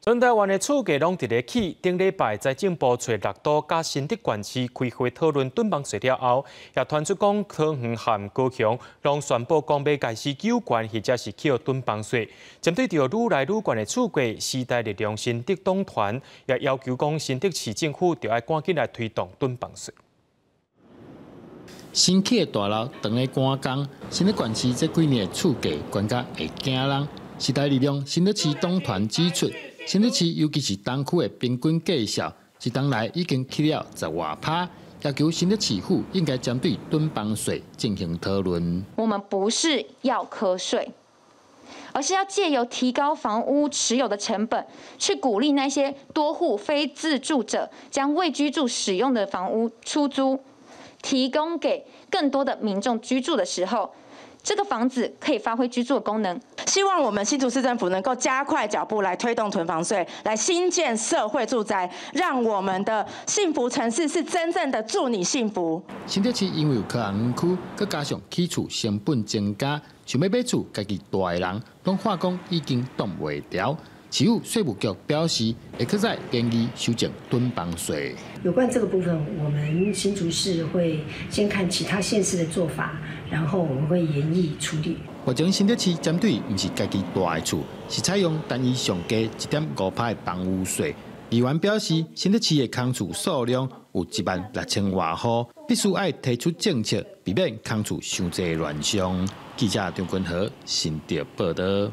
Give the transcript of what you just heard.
全台灣的厝價攏佇咧起，頂禮拜財政部揣六都佮新竹縣市開會討論囤房稅了後，也傳出講桃園和高雄攏宣布講欲開始糾懸或者是扣囤房稅。針對著愈來愈懸的厝價，時代力量新竹黨團也要求講新竹市政府著愛趕緊來推動囤房稅。新起的大樓當咧趕工，新竹縣市這幾年的厝價懸甲會驚人。時代力量新竹市黨團指出，新竹市尤其是東區的平均價數，這冬來已經起了十外趴，要求新竹市府應該針對囤房稅進行討論。我們不是要課稅，而是要借由提高房屋持有的成本，去鼓勵那些多戶非自住者將未居住使用的房屋出租，提供給更多的民眾居住的時候，這個房子可以發揮居住的功能。希望我們新竹市政府能夠加快腳步來推動囤房稅，來興建社會住宅，讓我們的幸福城市是真正的住你幸福。新竹市因為有科學園區，閣加上起厝成本增加，想欲買厝家己蹛的人，攏喊講已經擋袂牢。市府稅務局表示，會閣再研議修正囤房稅。有關這個部分，我們新竹市會先看其他縣市的做法，然後我們會研議處理。目前新竹市針對毋是家己蹛的厝，是採用單一上低1.5%的房屋稅。議員表示，新竹市的空厝數量有1萬6千外戶，必須愛提出政策，避免空厝傷濟亂象。記者張君和新竹報道。